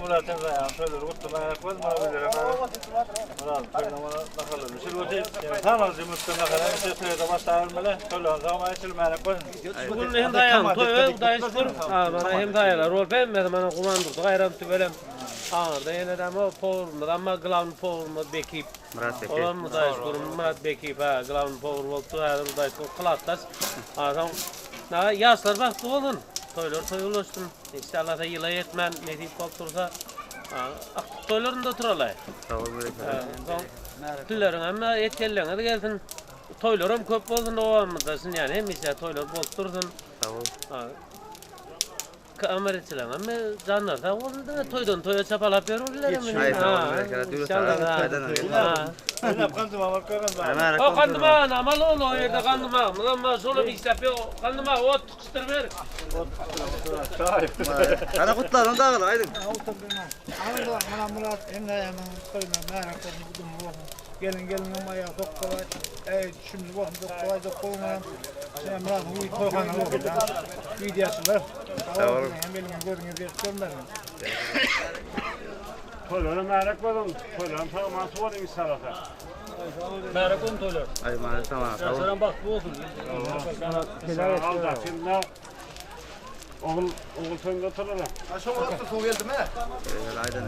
Murat hem ýa toýlary gutly märäk bolsun, mana bizlere Murat toýuna mana naharlar bişirip otyr. Sanalja mütde nahar hem şu toýda başlabermeli. Toýlaryň sag içil märäk bolsun. Şu gün hem daýan toýa Hudaý şükür. Ha, mana hem daýalar bolup hemmesi mana Guwan Durdy gaýram tüwelem. Aňyrda ýene de o powurymyz amma glawny powurymyz Bekip. Murat Bekip. Olam Hudaý şükür Murat Bekip ha glawny powur bolupdy häzir Hudaý şükür klasdaş. Ha soň na ýaşlar bagtly bolsun. Toýlar toý ulaşsyn. Inşallah ýyla ýetmän nesip bolup dursa akdyk toýlarynda oturalaý. Sag bol Meret. Soň sizleriň hem et kelleňiz gelsin. Toýlaram köp bolsun obamyzda şun ýaly hemişe toýlar bolup dursun. Sag bol. Kameraçylaryň hem janlary sag bolsun diňe toýdan toýa çapalap ýörürler hem. Aý sag bol Meret. Döwlet Ha. O gandym aga amal ol o ýerde gandym aga. Mulam şolam işläp ýok. Gandym aga ot tykyşdyr ber. Hana gutlaryň dagyl aýdyň. Gelin gelin aýagy sokgalaý. Eý, düşümli bolsun sokgalaý sokgalaý. Sen biraz uý toýhana bolsun. Wideoçylar. Sag boluň. Hem eliňe gözüňe berk görmesin. Toýlara märek bolun. Toýlaryň sag-aman bolun inşallah. Märek bolsun toýlar. Aý mana tamam. Sag bol. Ýaşlaryň bagtly bolsun. Al da şimdi ogul ogul toýunda oturalım. Aýdan.